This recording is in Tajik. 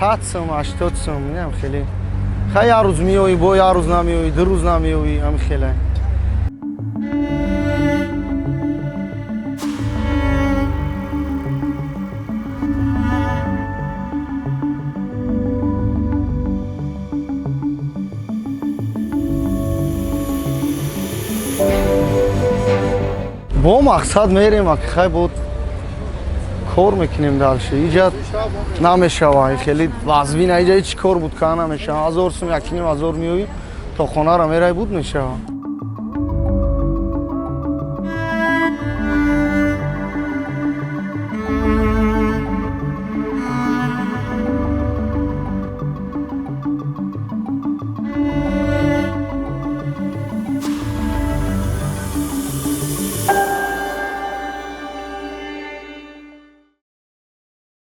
100 сум, 80 сум, инам хеле. Хай, як рӯз меоӣ, бо як рӯз намеоӣ, 2 рӯз намеоӣ, ҳами хеле. Бо мақсад мерем, аки, хай, бо кор мекунем дальше. Иҷа намешава, хеле вазвина иҷа, ҳеч кор буд ка намешава. 1000 сум, 1500 меоӣ, то хонаро мерай, буд мешава.